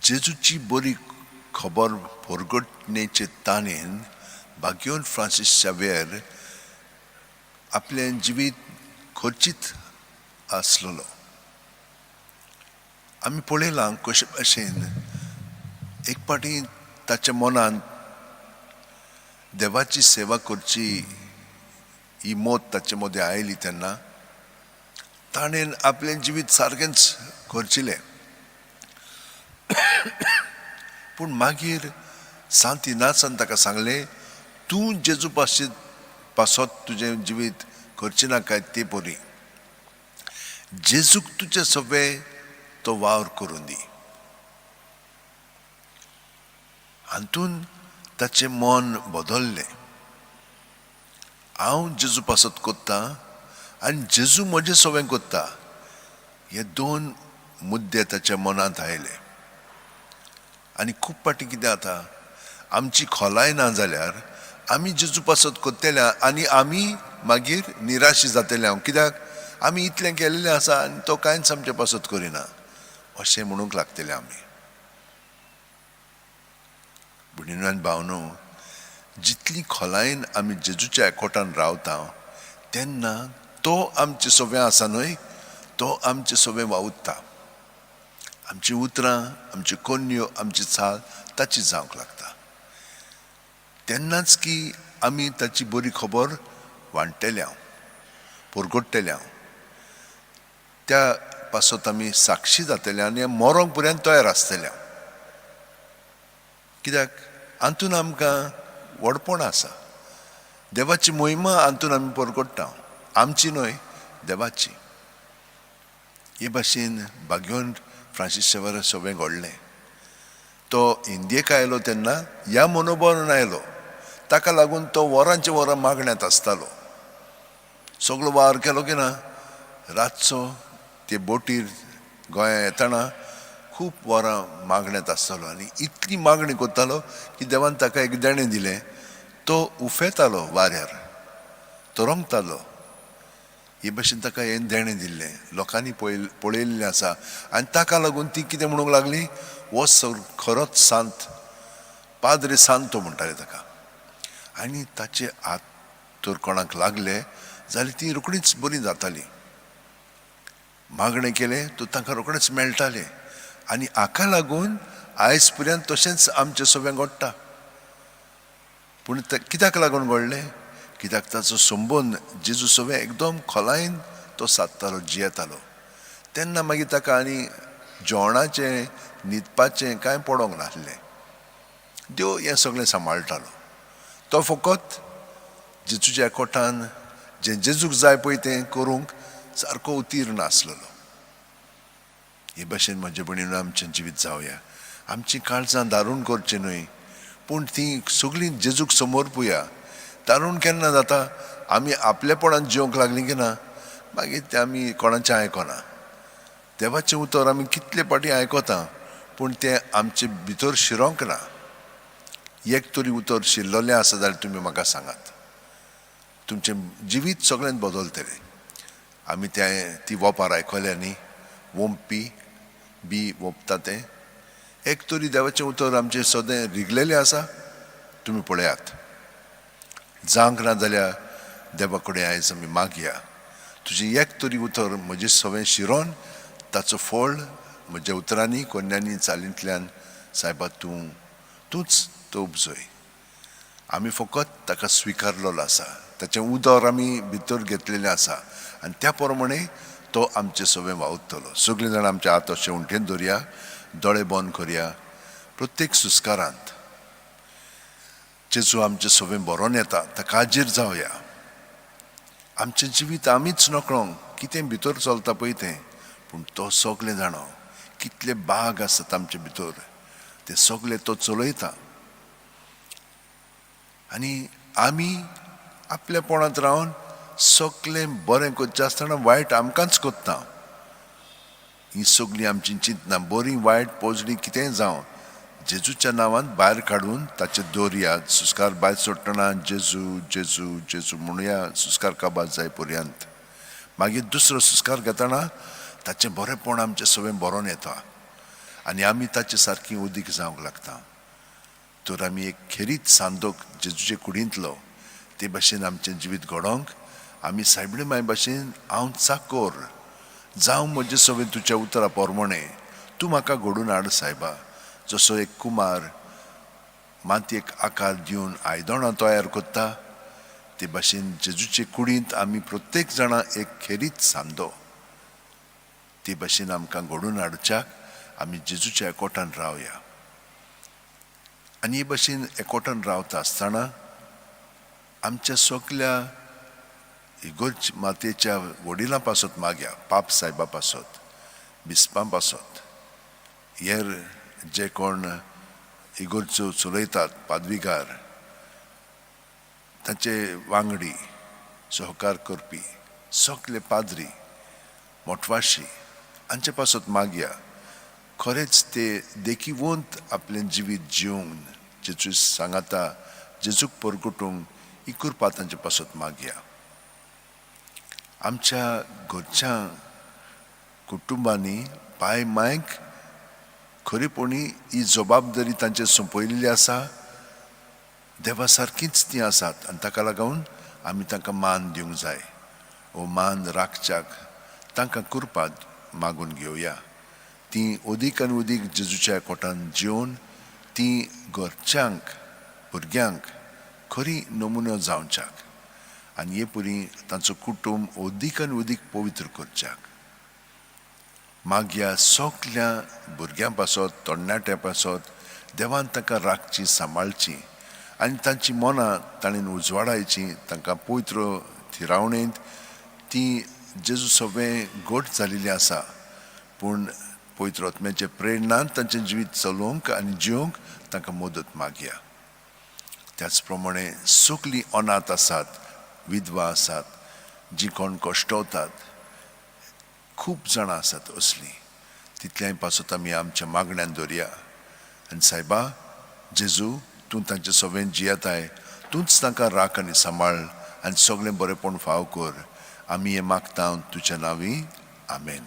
जेजूची बरी खबर परगटणेचे ताणेन भाग्योन फ्रांसीस शावेर आपलें जिवीत खर्चीत आसलेलो. आमी पळयलां कशे भाशेन एक फावटी ताच्या मनांत देवाची सेवा करची ही मत ताचे मदें आयली तेन्ना ताणें आपलें जिवीत सारकेंच खर्चिलें. पूण मागीर सांत इनासान ताका सांगलें, तूं जेजू पासत तुजें जिवीत खर्ची नाकाय ते परी जेजूक तुजें सगळें तो वावर करून दी. हातून ताचें मन बदल्लें. हांव जेजू पासत कोत्ता आनी जेजू म्हजें सगळें कोत्ता, हे दोन मुद्दे ताच्या मनांत आयले. आनी खूब फावटी कितें जाता, आमची खोलाय ना जाल्यार आमी जेजू पासत कोत्तले आनी आमी मागीर निराशी जातले. हांव कित्याक आमी इतलें केल्लें आसा आनी तो कांयच आमचे पासत करिना अशें म्हणूंक लागतले आमी. भयणीनो भावनो, जितली खोलायेन आमी जेजूच्या एकवटान रावता तेन्ना तो आमचे सगळें आसा न्हय, तो आमचे सगळें वावुरता. आमची उतरां, आमच्यो कोन्यो, आमची चाल ताची जावंक लागता. तेन्नाच की आमी ताची बरी खबर वांट्टले, परगट्टले, त्या पासत आमी साक्षी जातले आनी मरोंक पर्यंत तयार आसतले. कित्याक हातून आमकां व्हडपण आसा. देवाची मोहिमा हातून आमी परगट्टा, आमची न्हय देवाची. हे भाशेन भाग्योन फ्रांसीस शेवर सगळें घडलें. तो इंडियेक आयलो तेन्ना ह्या मनोभावान आयलो. ताका लागून तो वरांचे वरां मागण्यांत आसतालो. सगळो वावर केलो की ना, रातचो ते बोटीर गोंया येतना खूब वरां मागण्यांत आसतालो आनी इतली मागणी करतालो की देवान ताका एक देणें दिलें. तो उफेतालो वाऱ्यार, तो रंगतालो. हे भाशेन ताका हें देणें दिल्लें लोकांनी पळयल्लें आसा. आनी ताका लागून ती कितें म्हणूंक लागली, हो खरोच सांत, पाद्रे सांतो म्हणटाले ताका. आनी ताचे हात तर कोणाक लागले जाल्यार ती रोखडीच बरी जाताली. मागणें केलें तर तांकां रोखडेंच मेळटालें. आनी हाका लागून आयज पर्यंत तशेंच आमचें सगळें घडटा. पूण कित्याक लागून घडलें? कित्याक ताचो संबंद जेजू सगळें एकदम खोलायेन तो सादतालो, जियेतालो. तेन्ना मागीर ताका आनी जेवणाचें न्हिदपाचें कांय पडोंक नासलें. देव हें सगळें सांबाळटालो. तो फकत जेजूच्या एकवटान जें जेजूक जाय पळय तें करूंक सारको उतीर्ण आसलेलो. हे भाशेन म्हजे भयणीन आमचें जिवीत जावया. आमचीं काळजां दारून करचीं न्हय, पूण तीं सगळीं जेजूक समर्पुया. दारून केन्ना जाता, आमी आपलेपणान जिवंक लागलीं की ना, मागीर तें आमी कोणाचें आयकना. देवाचें उतर आमी कितले फावटी आयकता पूण तें आमचे भितर शिरोंक ना. एक तरी उतर शिरलेलें आसा जाल्यार तुमी म्हाका सांगात, तुमचें जिवीत सगळें बदलतलें. आमी तें ती वोपार आयकल्या न्ही, वोंपी बी वोंपता तें. एक तरी देवाचें उतर आमचें सदें रिगलेलें आसा, तुमी पळयात. जावंक ना जाल्यार देवा कडेन आयज आमी मागया, तुजें एक तरी उतर म्हजें सगळें शिरोन ताचो फळ म्हज्या उतरांनी कोन्यांनी चालींतल्यान सायबा तूं तूंच तो उपजय. आमी फकत ताका स्विकारलेलो आसा, ताचें उदर आमी भितर घेतलेलें आसा आनी त्या प्रमाणे तो आमचें सगळें वावुरतलो. सगळीं जाणां आमचे हात अशें उंटेन दवरया, दोळे बंद करया. प्रत्येक सुस्कारांत जेजू आमचें सगळें बरोवन येता, ताका हाजीर जावया. आमचें जिवीत आमीच नकळोंक कितें भितर चलता पळय तें, पूण तो सगळें जाणो. कितले बाग आसात आमचे भितर ते सगळे तो चलयता. आनी आमी आपल्यापणांत रावन सगळें बरें करचें आसतना वायट आमकांच कोत्ता. ही सगळीं आमची चिंतनां बरीं वायट पोजडी कितेंय जावं, जेजूच्या नांवान भायर काडून ताचे दवरया. सुस्कार भायर सोडटना जेजू जेजू जेजू म्हणुया, सुस्कार काबार जाय पर्यंत. मागीर दुसरो सुस्कार घेतना ताचें बरेंपण आमचें सगळें बरोवन येता. आनी आमी ताचे सारकी उदीक जावंक लागता. तर आमी एक खेरीत सांदोक जेजूचे कुडींतलो ते भाशेन आमचें जिवीत घडोवंक आमी सायबणी माय भाशेन हांव चाकोर जावं म्हजे सवें तुज्या उतरा पोरमोणें, तूं म्हाका घडून हाड सायबा. जसो एक कुमार मातयेक आकार दिवन आयदणां तयार करता ते भाशेन जेजूचे कुडींत आमी प्रत्येक जाणां एक खेरीत सांदो ते भाशेन आमकां घडून हाडच्याक आमी जेजूच्या एकोटान रावया. आनी हे भाशेन एकोटान रावता आसतना आमच्या सगल्या इगोर्ज मातयेच्या वडिलां पासत मागया, पाप सायबा पासत, बिस्पां पासत, हेर जे कोण इगोर्जो चलयतात पादविगार, तांचे वांगडी सहकार करपी सगले पाद्री मोटवाशी हांचे पासत मागया. खरेंच ते देखीवंत आपलें जिवीत जिवन जेजू सांगाता जेजूक परगटूंक ही कृपा तांचे पासत मागया. आमच्या घरच्या कुटुंबांनी पाय मायक खरेपणी ही जबाबदारी तांचेर सोंपयलेली आसा, देवा सारकीच ती आसात आनी ताका लागून आमी तांकां मान दिवंक जाय. हो मान राखच्याक तांकां कृपा मागून घेवया. ती अदीक आनी अदीक जेजूच्या एकोटान जिवन ती घरच्यांक भुरग्यांक खरी नमुनो जावच्याक आनी हे परी तांचो कुटुंब अदीक आनी अदीक पवित्र करच्याक मागया. सगल्या भुरग्यां पासत तरणाट्यां पासत देवान तांकां राखची सांबाळची आनी तांची मनां ताणें उजवाडायची, तांकां पवित्र थिरावणेंत ती जेजू सगळें घट जाल्ली आसा पूण पवित्र आत्म्याचे प्रेरणान तांचें जिवीत चलोवंक आनी जिवंक तांकां मदत मागया. त्याच प्रमाणे सगलीं अनाथ आसात, विधवा आसात, जीं कोण कश्टवतात, खूब जाणां आसात असलीं, तितल्याय पासत आमी आमच्या मागण्यान दवरया. आनी सायबा जेजू तूं तांचे सवें जियेताय, तूंच तांकां राख आनी सांबाळ आनी सगळें बरेंपण फाव कर. आमी हें मागता तुज्या नांवी, आमेन.